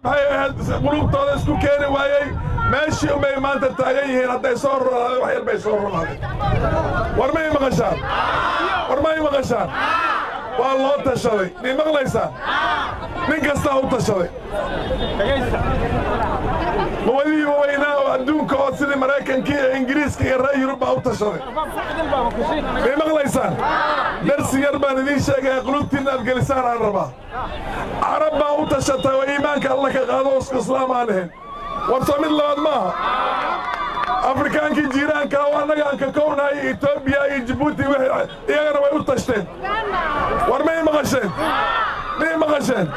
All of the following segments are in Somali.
Maxay ahayd? Qulubtooda isku keeni waayey. Meeshii unbay maanta taagan yihiin. Hadday soo ronaadeen, wax yar bay soo ronaadeen. War ma ii maqashaan? War ma ii maqashaan? Waa loo tashaday. Mii maqlaysaan? Nin kastaa u tashaday. Quwadihii waaweynaa oo adduunka, oo sidii Maraykankii iyo Ingiriiska iyo reer Yurub baa u tashaday. May maqlaysaan? Darsi yar baan idiin sheegaya, qulubtiinna aad gelisaan aan rabaa. Carab baa u tashatay oo iimaanka Alla ka qaado oo isku islaam aan ahayn. War soo mid labaad maaha? Afrikaankii jiiraanka oo annaga aan ka kownahay, Etoobiya iyo Jibuuti, iyagana way u tashteen. War may maqasheen? May maqasheen?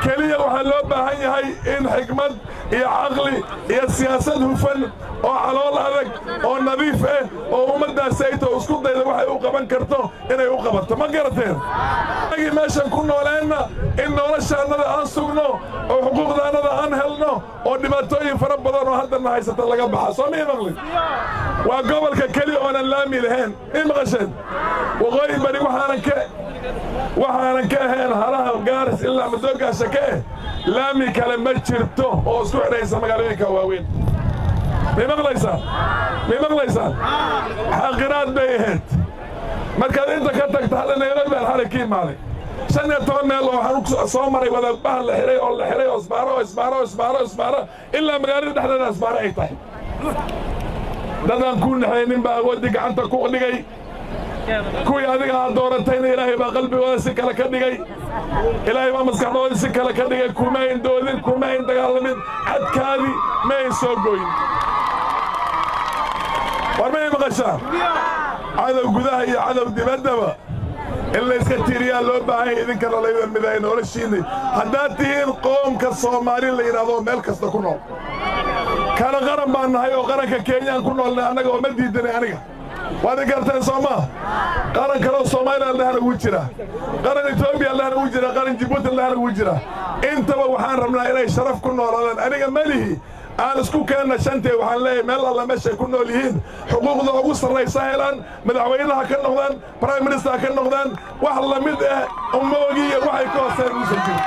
Keliya waxaa loo baahan yahay in xikmad iyo caqli iyo siyaasad hufan oo calool adag oo nadiif ah oo ummaddaasi ayto isku dayda waxay u qaban karto inay u qabato. Ma garateen? Agii meeshan ku nooleenna in noloshaannada aan sugno oo xuquuqdaannada aan helno oo dhibaatooyin fara badan oo haddana haysata laga baxa. Soo mii maqlin? Waa gobolka keli oonan laami lahayn. Mii maqasheen? Waqooyi Bari waxaanan ka ahayn haraha Gaaris ilaa Madoogaasha ka eh, laami kale ma jirto oo isku xidhaysa magaalooyinka waaweyn. May maqlaysaan? May maqlaysaan? Xaqiraad bay ahayd. Markaad inta ka tagta, hadda Nairobi baan xalay ka imaaday. 15 meel oo waxaan soo maray wadabaha la xidhay oo la xidhay oo isbaaro oo isbaaro oo isbaaro isbaaro, ilaa magaalada dhexdeeda isbaaro ay tahay. Dadaan kuu naxaynin baa awooddii gacanta ku dhigay. Kuwii adiga aad dooratayna Ilaahay baa qalbigooda si kale ka dhigay, Ilaahay baa maskaxdooda si kale ka dhigay. Kumayn doodin, kumayn dagaalamin, cadkaadii mayn soo goyn. War may maqashaa? Cadow gudaha iyo cadow dibaddaba in layska tiiriyaa loo baahanya. Idinkana laydan midahay noloshiinni haddaad tihiin qoomka Soomaali la yidhahdo meel kasta ku nool. Kala qaran baan nahay oo qaranka Kenyaan ku noolnay annaga oo ma diidanay aniga. Waad i garteen, soo maa? Qaran kaloo Soomaaliya dhahana wuu jiraa, qaran Etoobiya dhahana wuu jiraa, qaran Jibuuti dhahana wuu jiraa. Intaba waxaan rabnaa inay sharaf ku noolaadaan. Aniga melihi aan isku keenna shantee. Waxaan leeyahay meel alla meeshay ku nool yihiin xuquuqda ugu sarraysa helaan, madaxweynaha ka noqdaan, prime minister ka noqdaan, wax la mid ah umoogiiyo waxay ka hooseen uusan jirin.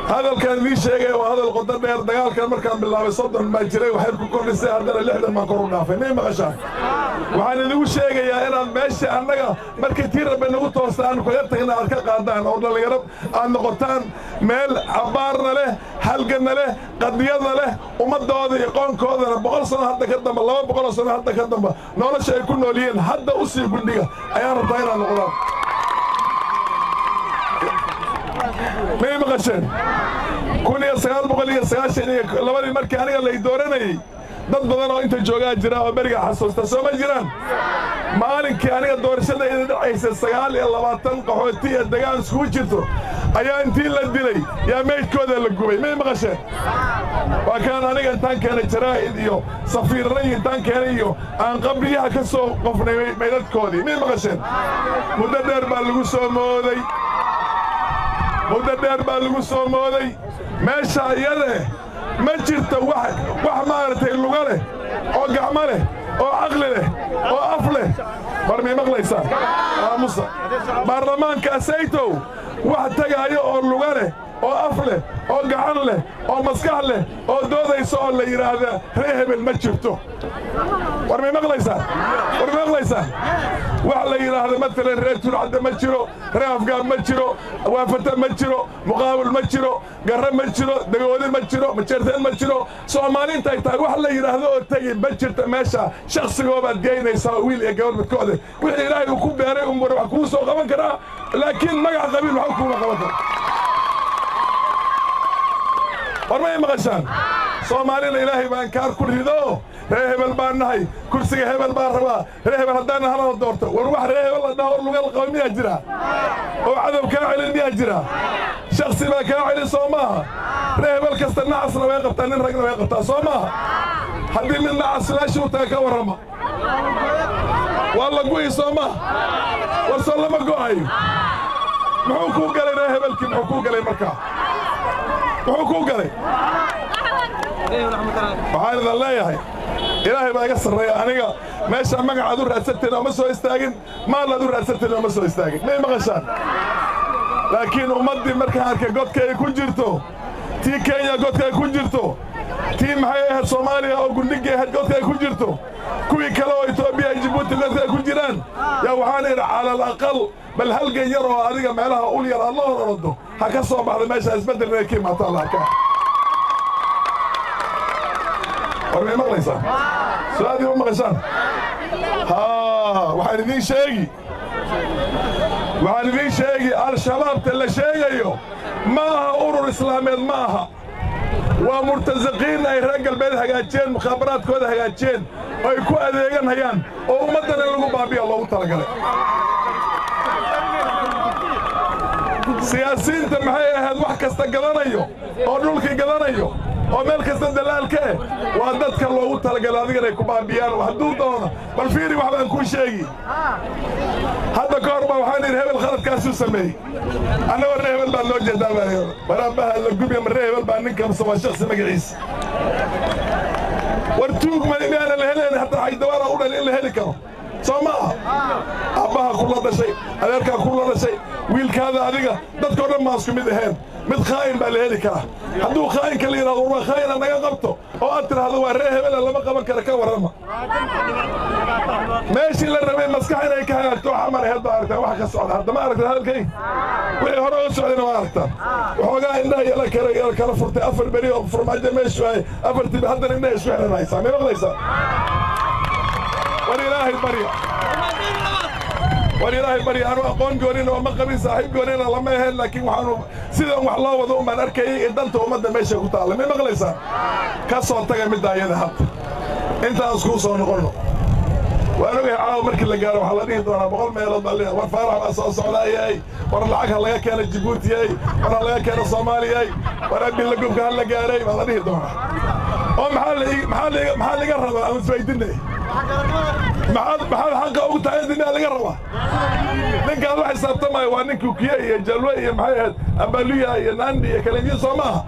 Hadalkaan idiin sheegaya waa hadal qodo dheer. Dagaalkan markaan bilaabay 30 baan jiray, waxay ku kordhisay, haddana 60 baan kor u dhaafay. May maqashaan? Waxaan idigu sheegayaa inaad meesha annaga markii tii Rabbi nagu toosta aanu kaga tagna aad ka qaadaan oo dhallinyaro aad noqotaan, meel cabbaarna leh, halganna leh, qadiyadna leh, ummaddooda iyo qoonkoodana 100 sano hadda ka damba, 200 sano hadda ka damba nolosha ay ku nool yihiin hadda u sii gundhiga ayaan rabtaa inaad noqdaan. May maqasheen? 1992-dii markii aniga lay dooranayey, dad badan oo inta joogaa jira oo beriga xasuusta. Soo ma jiraan? Maalinkii aniga doorashadayda dhacaysa, 29 qaxooti iyo degaan iskugu jirto ayaa intii la dilay yaa meydkooda la gubay. May maqasheen? Waa kaan aniga intaan keenay jaraa'id iyo safiirray intaan keenay iyo aan qabriyaha ka soo qofnay meydadkoodii. May maqasheen? Muddo dheer baa lagu soo mooday, muddo dheer baa lagu soo mooday. Meesha iyadee ma jirto wax maaragtay luga leh oo gacmo leh oo caqli leh oo af leh. War may maqlaysaa? Aamusa. Baarlamaanka asaytow wax tegaayo oo luga leh oo af leh oo gacan leh oo maskax leh oo doodaysa oo la yidhaahda ree hebel ma jirto. War may maqlaysaa? War may maqlaysaa? Wax la yidhaahda matalan reer Tulcadda ma jiro, reer Afgaan ma jiro, Waafata ma jiro, Muqaawil ma jiro, Garre ma jiro, Dagoodi ma jiro, Majeerteen ma jiro. Soomaali intay tahay wax la yidhaahdo oo tegi ma jirta. Meesha shakhsigoobaad geynaysaa, wiil iyo gabar midkoode. Wixii Ilaahay uu ku beeray umar wax kuu soo qaban karaa, laakiin magac qabiil waxba kuuma qaban karo. War may maqashaan? Soomaalina Ilaahay baan kaar ku rido. Ree hebel baan nahay, kursiga hebel baan rabaa, ree hebel haddaana halana doorto. War wax ree hebel la dhaho lugal qaba miyaa jira oo cadow kaa celin miyaa jira? Shaksi baa kaa celin, soo maaha? Ree hebel kasta nacasna way qabtaa, nin ragna way qabtaa, soo maaha? Haddii mid nacas meesha u taga ka warrama, waa la gu'i, soo maaha? War soo lama go'ayo? Muxuu kuu galay ree hebelkii? Muxuu kuu galay markaa? Muxuu kuu galay? Waxaan idin leeyahay, Ilaahay baa iga sarreeya. Aniga meesha magacaad u raadsanteen ooma soo istaagin, maalaad u raadsanteen ooma soo istaagin. May maqashaan? Laakiin ummaddii markaan arkay godka ay ku jirto, tii Kenya godka ay ku jirto, tii maxay ahayd Soomaaliya oo gundhigga ahayd godka ay ku jirto, kuwii kale oo Etoobiya iyo Jibuuti godka ay ku jiraan, yaa waxaan idhi calal aqal bal halgan yar oo adiga meelaha ul yar aad la hor orodo ha ka soo baxda meesha, isbeddel inay ka imaataan la arkaa. War may maqlaysaan? Su-aadii ma maqashaan? Haa, waxaan idiin sheegi Al-Shabaabta la sheegayo ma aha urur islaameed, ma aha. Waa murtasaqiin ay reer galbeed hagaajiyeen, mukhaabaraadkooda hagaajiyeen oo ay ku adeeganhayaan oo ummaddan in lagu baabiya loogu talagalay. Siyaasiyiinta maxay ahayd wax kasta gadanayo oo dhulkii gadanayo oo meel kasta dalaalka eh waa dadka loogu talagalay adigan ay ku baabiyaan hadduu doono. Bal fiiri, wax baan kuu sheegi. Hadda ka hor baa waxaan idhi hebel khaladkaasuu sameeyey. Annagoo ree hebel baa loo jeedaa, waraabaha la gubiya, ma ree hebel baa ninka mise waa shakhsi magaciisa? War tuug ma miyaana la helayn? Hataa xaydawaana u dhal in la heli karo, soo ma aha? Aabbaha kula dhashay, adeerkaa kula dhashay, wiilkaada, adiga, dadkao dhan maa isku mid ahayn. Mid khaa'in baa la heli karaa. Hadduu khaa'inka la yidhahdo war waa khaa'ina naga qabto oo aad tidhaahdo waa ree hebela lama qaban kara, ka warrama? Meeshii la rabay maskax inay ka hagaagto Xamar aheed baa aragtaan wax ka socda. Hadda ma aragtaan hadalkayga? Wixii hore u socdayna waa aragtaan. Waxoogaa indhaha yala kala yala kala furtay 4 beri oo Farmaajo meeshu ay afartii, haddana indhaha isku xiranaysaa. May maqlaysaa? War Ilaahay barya, war Ilaahay barya. Anu aqoon goonina oo ma qabin, saaxiib goonina lama ahayn, laakiin waxaanu sidan wax loo wado umbaan arkayay ee danta ummadda meesha ku taalla. May maqlaysaa? Ka soo taga midda ayada. Hadda intaas kuu soo noqonno. Waan ogahay caawa markii la gaaro waxaa la dhihi doonaa 100 meelood baa leeyahay: war Faarax baa soo socdaayay, war lacag ha laga keeno Jibuutiyay, war ha laga keeno Soomaaliyay, war abilla gubka ha la gaaray baa la dhihi doonaa. Oo maxaa laga rabaa? Aan isweydiinay, maxaad xaqa ugu tahay inta laga rabaa? Ninkaan la xisaabtamayo waa ninkii Kiye iyo Jalwe iyo maxay ahayd Ambaluya iyo Nandi iyo Kalenjin, soo maaha?